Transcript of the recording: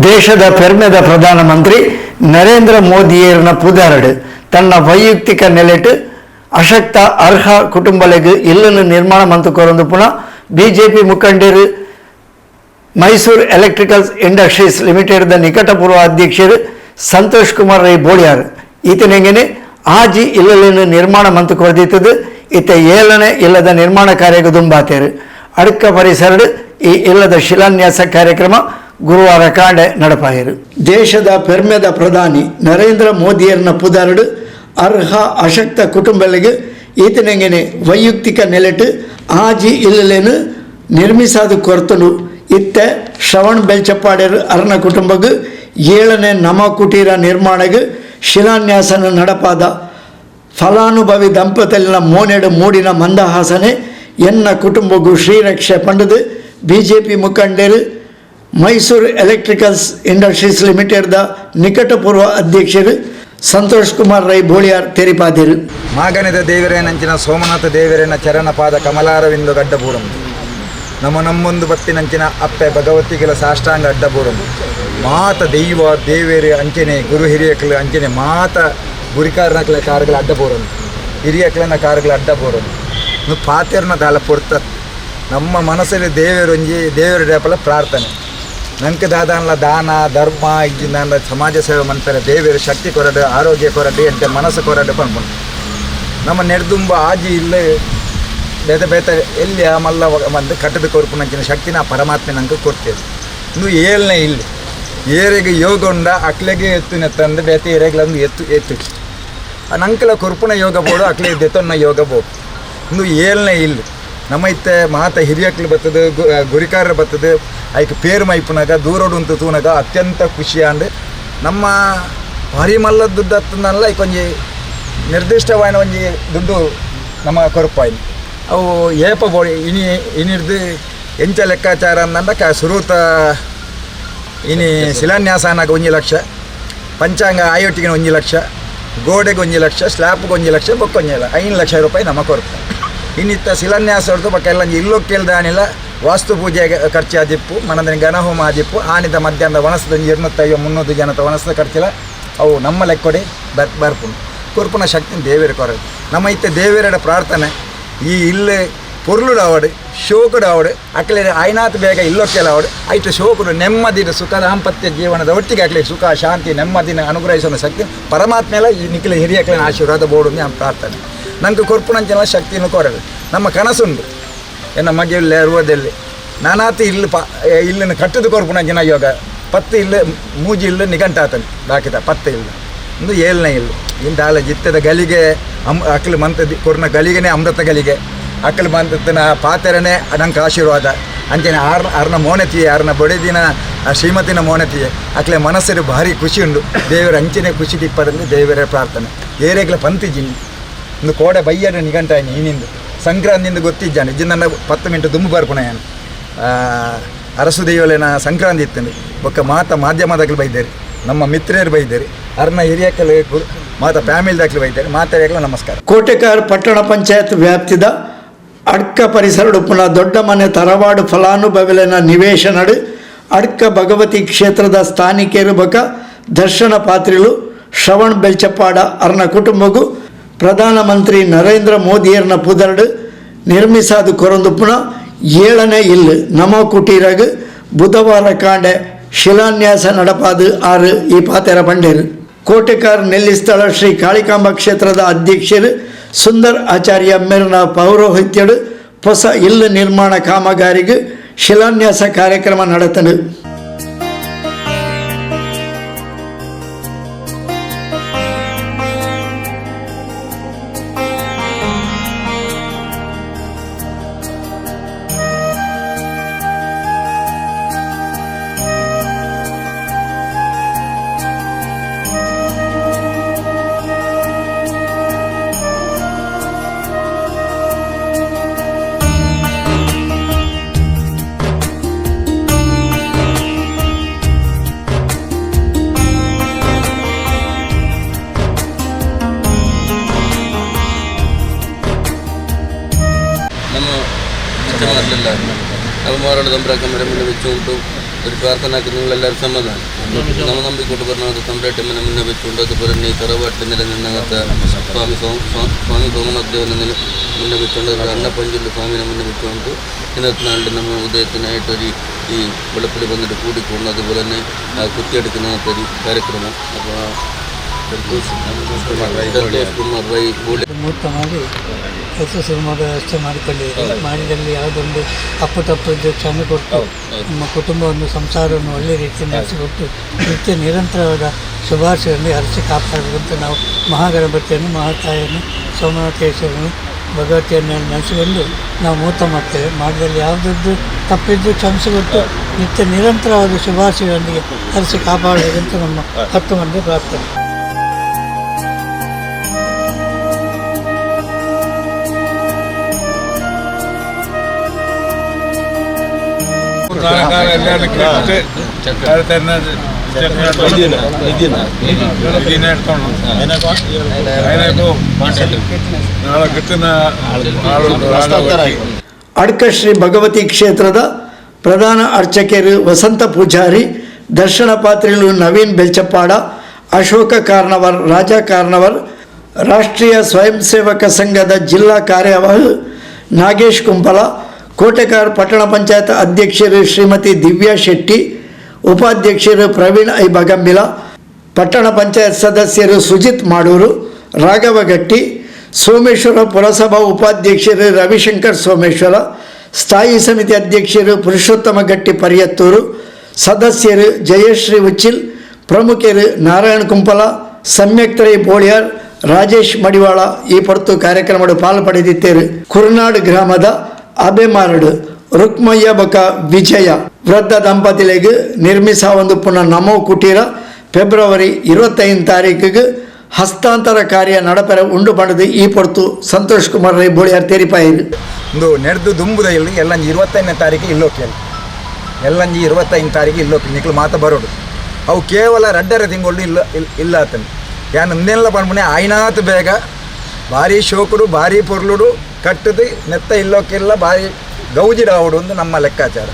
ದೇಶದ ಪೆರ್ಮೆದ ಪ್ರಧಾನಮಂತ್ರಿ ನರೇಂದ್ರ ಮೋದಿಯೇರ್ನ ಪುದರಡು ತನ್ನ ವೈಯಕ್ತಿಕ ನೆಲೆಟ್ ಅಶಕ್ತ ಅರ್ಹ ಕುಟುಂಬಲೆಗ್ ಇಲ್ಲನ್ನು ನಿರ್ಮಾಣ ಮಂತು ಕೊರೊಂದು ಪುನಃ ಬಿಜೆಪಿ ಮುಖಂಡರು Mysuru electricals industries limited the ನಿಕಟಪೂರ್ವ ಅಧ್ಯಕ್ಷರು ಸಂತೋಷ್ ಕುಮಾರ್ ರೈ ಬೋಳಿಯಾರ್ ಈತನೆಂಗೆನೆ ಆಜಿ ಇಲ್ಲಲಿನ ನಿರ್ಮಾಣ ಮಂತು ಕೊರದಿತ್ತದು ಇತ್ತ ಏಳನೇ ಇಲ್ಲದ ನಿರ್ಮಾಣ ಕಾರ್ಯಕ್ಕೆ ದುಂಬಾತೇರು. ಅಡ್ಕ ಪರಿಸರಡು ಈ ಇಲ್ಲದ ಶಿಲಾನ್ಯಾಸ ಕಾರ್ಯಕ್ರಮ ಗುರುವಾರ ಕಾಂಡೆ ನಡಪಾಯರು. ದೇಶದ ಪೆರ್ಮೆದ ಪ್ರಧಾನಿ ನರೇಂದ್ರ ಮೋದಿಯರ್ನ ಪುದರಡು ಅರ್ಹ ಅಶಕ್ತ ಕುಟುಂಬಗಳಿಗೆ ಈತನೆಂಗೆನೆ ವೈಯಕ್ತಿಕ ನೆಲೆಟ್ ಆಜಿ ಇಲ್ಲಲೇನು ನಿರ್ಮಿಸಾದ ಕೊರತನು. ಇತ್ತೆ ಶ್ರವಣ್ ಬೆಲ್ಚಪ್ಪಾಡ್ಯರು ಅರ್ನ ಕುಟುಂಬಗ್ ಏಳನೇ ನಮ ಕುಟೀರ ನಿರ್ಮಾಣಗ್ ಶಿಲಾನ್ಯಾಸನ ನಡಪಾದ ಫಲಾನುಭವಿ ದಂಪತಿನ ಮೋನೆಡು ಮೂಡಿನ ಮಂದಹಾಸನೆ ಎನ್ನ ಕುಟುಂಬಗೂ ಶ್ರೀರಕ್ಷೆ ಪಂಡದು ಬಿಜೆಪಿ ಮುಖಂಡರು ಮೈಸೂರು ಎಲೆಕ್ಟ್ರಿಕಲ್ಸ್ ಇಂಡಸ್ಟ್ರೀಸ್ ಲಿಮಿಟೆಡ್ದ ನಿಕಟಪೂರ್ವ ಅಧ್ಯಕ್ಷರು ಸಂತೋಷ್ ಕುಮಾರ್ ರೈ ಬೋಳಿಯಾರ್ ತೆರಿಪಾದಿರು. ಮಾಗನಿದ ದೇವರೇನಂಚಿನ ಸೋಮನಾಥ ದೇವರೇನ ಚರಣಪಾದ ಕಮಲಾರವಿಂದು ಗಡ್ಡಬೂರಂ. ನಮ್ಮ ನಮ್ಮೊಂದು ಬತ್ತಿನಂಚಿನ ಅಪ್ಪೆ ಭಗವತಿಗೆಲ ಸಾಷ್ಟಾಂಗ ಅಡ್ಡಬೂರಂ. ಮಾತ ದೈವ ದೇವೇರು ಅಂಚನೆ ಗುರು ಹಿರಿಯಕ್ಲು ಅಂಚನೆ ಮಾತ ಗುರಿಕಾರನಕ್ಲೆ ಕಾರುಗಳ ಅಡ್ಡಬೂರಂ, ಹಿರಿಯಕ್ಲನ ಕಾರುಗಳ ಅಡ್ಡಬೂರಂ. ಪಾತೆರ್ನ ದಾಲ ಪೊರ್ತ ನಮ್ಮ ಮನಸ್ಸಲ್ಲಿ ದೇವರೊಂಜಿ ದೇವರ ಡೇಪಲ ಪ್ರಾರ್ಥನೆ. ನಂಗೆ ದಾದಾನ್ಲ ದಾನ ಧರ್ಮ ಇಜ್ಜಿಂದಾನ್ಲ ಸಮಾಜ ಸೇವೆ ಮನ್ಪೆರೆ ದೇವೇರು ಶಕ್ತಿ ಕೊರಡು, ಆರೋಗ್ಯ ಕೊರಡು, ಎಂಟೆ ಮನಸ್ಸು ಕೊರಡು ಪನ್ಪುಂಡು. ನಮ್ಮ ನೆಡ್ದುಂಬ ಆಜಿ ಇಲ್ಲೇ ಬೇತೆ ಬೇತೆ ಎಲ್ಲಿ ಮಲ್ಲ ಬಂದು ಕಟ್ಟದ ಕೊರ್ಪುನಂಚಿನ ಶಕ್ತಿನ ಪರಮಾತ್ಮೆ ನಂಗೆ ಕೊಡ್ತೇವೆ. ಇನ್ನು ಏಳನೇ ಇಲ್ಲಿ ಏರೆಗೆ ಯೋಗ ಉಂಡ ಅಕ್ಲೆಗೆ ಎತ್ತು ನೆತ್ತಂದು ಬೇತೆ ಏರೆಗ್ಲಂದು ಎತ್ತು ಎತ್ತು ನಂಕಲ ಕೊರ್ಪುನ ಯೋಗ ಬೋಡು, ಅಕ್ಲೆ ದೆತ್ತೊನ್ನ ಯೋಗ ಬೋಡು. ಇನ್ನು ಏಳನೇ ಇಲ್ಲಿ ನಮ್ಮ ಇತ್ತೆ ಮಾತ ಹಿರಿಯಕ್ಲು ಬರ್ತದೆ, ಗುರಿಕಾರ ಬರ್ತದೆ. ಐಕ್ ಪೇರು ಮೈಪುನಾಗ ದೂರೋಡು ಉಂತು ತೂನಗ ಅತ್ಯಂತ ಖುಷಿಯಾಂಡ್. ನಮ್ಮ ಭಾರಿ ಮಲ್ಲ ದುಡ್ಡು ಹತ್ತನಲ್ಲ, ಐಕ್ ಒಂಜಿ ನಿರ್ದಿಷ್ಟವಾಯಿನ ಒಂಜಿ ದುಡ್ಡು ನಮ್ಮ ಕೊರಪಾಯಿನ. ಅವು ಏಪ ಬೋಡಿ ಇನಿ ಇನಿರ್ದು ಎಂಚ ಲೆಕ್ಕಾಚಾರ ಅಂದಂಡ ಕ ಸುರೂತ ಇನಿ ಶಿಲಾನ್ಯಾಸ ಅನ್ನಾಗ 1 ಲಕ್ಷ, ಪಂಚಾಂಗ ಆಯೋಟಿಗೆ 1 ಲಕ್ಷ, ಗೋಡೆಗೆ 1 ಲಕ್ಷ, ಸ್ಲ್ಯಾಪ್ಗೆ 1 ಲಕ್ಷ, ಬೊಕ್ಕ 1 5 ಲಕ್ಷ ರೂಪಾಯಿ ನಮ್ಮ ಕೊರಪು. ಇನ್ನಿತ್ತ ಶಿಲಾನ್ಯಾಸ ಹೊರತು ಬೊಕ್ಕ ಎಲ್ಲ ಇಲ್ಲೋ ಕೇಳ್ದಾನಿಲ್ಲ. ವಾಸ್ತು ಪೂಜೆಗೆ ಖರ್ಚು ಆದಿಪ್ಪು, ಮನದಿನ ಗಣಹೋಮ ಆದಿಪ್ಪು, ಆನಿದ ಮಧ್ಯಾಹ್ನದ ವನಸದ 250 300 ಜನದ ವನಸದ ಖರ್ಚಿಲ್ಲ. ಅವು ನಮ್ಮ ಲೆಕ್ಕೊಡೆ ಬರ್ಪುಂಡು. ಕೊರ್ಪುನ ಶಕ್ತಿ ದೇವೇರು ಕೊರಡು. ನಮ್ಮ ಇತ್ತೆ ದೇವೇರಡ ಪ್ರಾರ್ಥನೆ, ಈ ಇಲ್ಲೇ ಪೊರ್ಲುಡು ಆವಡು, ಶೋಕುಡು ಆವಡು, ಅಕ್ಲೆ ಆಯ್ನಾತ್ ಬೇಗ ಇಲ್ಲೊಕ್ಕೆಲ್ಲ ಆವಡು. ಐಟು ಶೋಕುಡು ನೆಮ್ಮದಿನ ಸುಖ ದಾಂಪತ್ಯ ಜೀವನದ ಒಟ್ಟಿಗೆ ಅಕ್ಲೆ ಸುಖ ಶಾಂತಿ ನೆಮ್ಮದಿನ ಅನುಗ್ರಹಿಸುವ ಶಕ್ತಿ ಪರಮಾತ್ಮೆಲ್ಲ ಈ ನಿಖಿಲ ಹಿರಿಯಕ್ಲಿನ ಆಶೀರ್ವಾದ ಬೋಡು ಅಂತ ಪ್ರಾರ್ಥನೆ. ನಂಗೆ ಕೊರ್ಪುನಂಚಿನ ಶಕ್ತಿಯನ್ನು ಕೊರಡು. ನಮ್ಮ ಕನಸುಂಡು, ಎನ್ನ ಮಗೆ ಇರುವುದಲ್ಲಿ ನಾನಾತಿ ಇಲ್ಲಿ ಪ ಇಲ್ಲಿನ ಕಟ್ಟದು ಕೊರ್ಪುನಂಚಿನ ಯೋಗ. 10 ಇಲ್ಲು, ಮೂಜಿ ಇಲ್ಲು ನಿಘಂಟಾತನು, ಬಾಕಿದ 10 ಇಲ್ಲು. ಒಂದು ಏಳನೇ ಇಲ್ಲು ಇಂದಾಲ ಜಿತ್ತದ ಗಲಿಗೆ ಅಕ್ಲು ಮಂತ ಕೊರ್ನ ಗಲಿಗೆನೆ ಅಮೃತ ಗಲಿಗೆ. ಅಕ್ಕಲು ಮಂತನ ಪಾತೆರನೆ ನಂಗೆ ಆಶೀರ್ವಾದ. ಅಂಚನೆ ಆರ್ನ ಅರ್ನ ಮೋನತಿಯೆ, ಅರ್ನ ಬೊಡೆದಿನ ಆ ಶ್ರೀಮತಿನ ಮೋನತಿಯೆ. ಅಕ್ಲೆ ಮನಸ್ಸು ಭಾರಿ ಖುಷಿ ಉಂಡು. ದೇವರ ಅಂಚನೆ ಖುಷಿ ತಿಪ್ಪರಂದು ದೇವರ ಪ್ರಾರ್ಥನೆ. ಏರೆಗ್ಲ ಪಂತಿಜಿನಿ ಇಂದು ಕೋಡೆ ಬಯ್ಯಡ ನಿಘಂಟಾಯಿನಿ. ಈನಿಂದು ಸಂಕ್ರಾಂತಿಂದು ಗೊತ್ತಿದ್ದಾನೆ ಇಜ್ಜಿ. ನನ್ನ 10 ಮಿನಿಟ್ ದುಂಬು ಬರ್ಪುಣ ಯಾನು. ಅರಸು ದೇವಲೇನ ಸಂಕ್ರಾಂತಿ ಇತ್ತಂದು. ಬೊಕ್ಕ ಮಾತ ಮಾಧ್ಯಮದಾಗಲು ಬೈದೇರಿ, ನಮ್ಮ ಮಿತ್ರರು ಬೈದೇರಿ, ಅರ್ನ ಹಿರಿಯಕ್ಕಲು ಗುರು ಮಾತ ಫ್ಯಾಮಿಲಿ ದಾಖಲೆ ಬೈದೇರಿ. ಮಾತಾಡಿಯಾಗಲ ನಮಸ್ಕಾರ. ಕೋಟೆಕಾರ್ ಪಟ್ಟಣ ಪಂಚಾಯತ್ ವ್ಯಾಪ್ತಿದ ಅಡ್ಕ ಪರಿಸರಡುಪ್ಪುನ ದೊಡ್ಡ ಮನೆ ತರವಾಡು ಫಲಾನುಭವಿಲೆನ ನಿವೇಶನಡು ಅಡ್ಕ ಭಗವತಿ ಕ್ಷೇತ್ರದ ಸ್ಥಾನಿಕರು ಬಕ ದರ್ಶನ ಪಾತ್ರಿಲು ಶ್ರವಣ್ ಬೆಲ್ಚಪ್ಪಾಡ ಅರ್ನ ಕುಟುಂಬಗೂ ಪ್ರಧಾನಮಂತ್ರಿ ನರೇಂದ್ರ ಮೋದಿಯರ್ನ ಪುದರ್ಡು ನಿರ್ಮಿಸಾದು ಕೊರೊಂದುಪ್ಪುನ ಏಳನೇ ಇಲ್ಲು ನಮೋ ಕುಟೀರಗ್ ಬುಧವಾರ ಕಾಂಡೆ ಶಿಲಾನ್ಯಾಸ ನಡಪಾದು ಆರು ಈ ಪಾತೆರ ಪಂಡೇರು. ಕೋಟೆಕಾರ್ ನೆಲ್ಲಿಸ್ಥಳ ಶ್ರೀ ಕಾಳಿಕಾಂಬ ಕ್ಷೇತ್ರದ ಅಧ್ಯಕ್ಷರು ಸುಂದರ್ ಆಚಾರ್ಯ ಮೇರಿನ ಪೌರೋಹಿತ್ಯಡು ಹೊಸ ಇಲ್ಲು ನಿರ್ಮಾಣ ಕಾಮಗಾರಿಗೆ ಶಿಲಾನ್ಯಾಸ ಕಾರ್ಯಕ್ರಮ ನಡೆತನು. ನಮ್ಮ ಮೊರಳು ದೊಂಬ್ರ ಕಮರೆ ಮುಂದೆ ಬೆಚ್ಚ ಉಂಟು. ഒരു പ്രാർത്ഥനക്ക് നിങ്ങളെല്ലാവരും സമ്മതമാണ്. ನಮ್ಮ ನಂಬಿಕೊಂಡು ಬರೋದು ತಮ್ರಾಟೆ ಮನೆ ಮುನ್ನ ಬಿಟ್ಟುಕೊಂಡು ಅದು ಬರನ್ನಿ ತರವಾಟ್ಲ ನೆಲೆ ನಿನ್ನಗತ್ತ ಸ್ವಾಮಿ ಸ್ವಾಮಿ ಸೋಮನಾಥ ದೇವನ ನೆಲೆ ಮುನ್ನ ಬಿಟ್ಟುಕೊಂಡು ಅದರ ಅಣ್ಣ ಪಂಜುಳ್ಳಿ ಸ್ವಾಮಿನ ಮುನ್ನ ಬಿಟ್ಟುಕೊಂಡು ಇನ್ನತ್ನಾಳು ನಮ್ಮ ಉದಯത്തിನ ಆയിട്ടൊരു ಈ വെളുപ്പിൽ വന്നിട്ട് കൂടിക്കൊണ്ട് അതുപോലെ കുത്തിയെടുക്കുന്ന ഒരു ಕಾರ್ಯಕ್ರಮ. അപ്പോൾ ಸಂತೋಷ್ ಸಂತೋಷ್ ಕುಮಾರ್ ರೈ ಬೋಳಿ ಮುಹೂರ್ತ ಮಾಡಿ ಕೆಲಸ ಶುರು ಮಾಡೋ ವ್ಯವಸ್ಥೆ ಮಾಡಿಕೊಂಡಿದ್ದೀವಿ. ಮಾಡಿದಲ್ಲಿ ಯಾವುದೊಂದು ಅಪ್ಪು ತಪ್ಪು ಇದ್ದು ಕ್ಷಮೆ ಕೊಟ್ಟು ನಮ್ಮ ಕುಟುಂಬವನ್ನು, ಸಂಸಾರವನ್ನು ಒಳ್ಳೆಯ ರೀತಿಯಲ್ಲಿ ನಡೆಸಿಕೊಟ್ಟು ನಿತ್ಯ ನಿರಂತರವಾದ ಶುಭಾಶಯವನ್ನು ಹರಿಸಿ ಕಾಪಾಡಬೇಕಂತ ನಾವು ಮಹಾಗಣಪತಿಯನ್ನು, ಮಹಾತಾಯಿಯನ್ನು, ಸೋಮನಾಥೇಶ್ವರನ್ನು, ಭಗವತಿಯನ್ನು ನೆನೆಸಿಕೊಂಡು ನಾವು ಮುಹೂರ್ತ ಮಾಡ್ತೇವೆ. ಮಾಡಿದಲ್ಲಿ ಯಾವುದದ್ದು ತಪ್ಪಿದ್ದು ಕ್ಷಮಿಸಿಕೊಟ್ಟು ನಿತ್ಯ ನಿರಂತರವಾದ ಶುಭಾಶಯದೊಂದಿಗೆ ಹರಿಸಿ ಕಾಪಾಡಬೇಕಂತ ನಮ್ಮ 10 ಮಂದಿ ಪ್ರಾರ್ಥನೆ. ನಾಳೆ കിട്ടുന്ന ಅಡ್ಕ ಶ್ರೀ ಭಗವತಿ ಕ್ಷೇತ್ರದ ಪ್ರಧಾನ ಅರ್ಚಕರು ವಸಂತ ಪೂಜಾರಿ, ದರ್ಶನ ಪಾತ್ರಿಗಳು ನವೀನ್ ಬೆಲ್ಚಪ್ಪಾಡ, ಅಶೋಕ ಕಾರ್ನವರ್, ರಾಜಾ ಕಾರ್ನವರ್, ರಾಷ್ಟ್ರೀಯ ಸ್ವಯಂ ಸೇವಕ ಸಂಘದ ಜಿಲ್ಲಾ ಕಾರ್ಯವಾಹ ನಾಗೇಶ್ ಕುಂಪಲ, ಕೋಟೆಕಾರ್ ಪಟ್ಟಣ ಪಂಚಾಯತ್ ಅಧ್ಯಕ್ಷರು ಶ್ರೀಮತಿ ದಿವ್ಯಾ ಶೆಟ್ಟಿ, ಉಪಾಧ್ಯಕ್ಷರು ಪ್ರವೀಣ್ I ಬಗಂಬಿಲ, ಪಟ್ಟಣ ಪಂಚಾಯತ್ ಸದಸ್ಯರು ಸುಜಿತ್ ಮಾಡೂರು, ರಾಘವ ಗಟ್ಟಿ, ಸೋಮೇಶ್ವರ ಪುರಸಭಾ ಉಪಾಧ್ಯಕ್ಷರು ರವಿಶಂಕರ್ ಸೋಮೇಶ್ವರ, ಸ್ಥಾಯಿ ಸಮಿತಿ ಅಧ್ಯಕ್ಷರು ಪುರುಷೋತ್ತಮ ಗಟ್ಟಿ ಪರಿಯತ್ತೂರು, ಸದಸ್ಯರು ಜಯಶ್ರೀ ಉಚ್ಚಿಲ್, ಪ್ರಮುಖರು ನಾರಾಯಣ ಕುಂಪಲ, ಸಮ್ಯಕ್ತರೈ ಬೋಳಿಯಾರ್, ರಾಜೇಶ್ ಮಡಿವಾಳ ಈ ಪೊರ್ತು ಕಾರ್ಯಕ್ರಮಡು ಪಾಲು ಪಡೆದಿತ್ತೇರು. ಕುರ್ನಾಡು ಗ್ರಾಮದ ಅಬೆಮಾರಡು ರುಕ್ಮಯ್ಯ ಬಕ ವಿಜಯ ವೃದ್ಧ ದಂಪತಿಲೆಗ್ ನಿರ್ಮಿಸ ಪುನಃ ನಮೋ ಕುಟೀರ ಫೆಬ್ರವರಿ 25 ತಾರೀಕಿಗೆ ಹಸ್ತಾಂತರ ಕಾರ್ಯ ನಡಪೆರ ಉಂಡು ಪಡೆದು ಈ ಪೊರ್ತು ಸಂತೋಷ್ ಕುಮಾರ್ ರೈ ಬೋಳಿಯಾರ್ ತೆರಿಪಾಯಿರು. ಒಂದು ನೆಡ್ದು ದುಂಬುದ ಇಲ್ಲಿ ಎಲ್ಲಂಜಿ 25ನೇ ತಾರೀಕು ಇಲ್ಲೋಕೆ ಎಲ್ಲಂಜಿ 25 ತಾರೀಕು ಇಲ್ಲೋಕೆ ನಿಕ್ಲು ಮಾತ ಬರೋಡು. ಅವು ಕೇವಲ 2.5 ತಿಂಗಳು ಇಲ್ಲ ಇಲ್ಲ ಆತನು ಯಾನ್ ಇಂದೆಲ್ಲ ಪನ್ಪುಣೆ ಆಯ್ನಾತ್ ಬೇಗ ಭಾರಿ ಶೋಕುಡು ಭಾರಿ ಪೊರ್ಲುಡು ಕಟ್ಟದು ನೆತ್ತ ಇಲ್ಲೋಕೆಲ್ಲ ಭಾರಿ ಗೌಜಿಡಾವಡು ಒಂದು ನಮ್ಮ ಲೆಕ್ಕಾಚಾರ.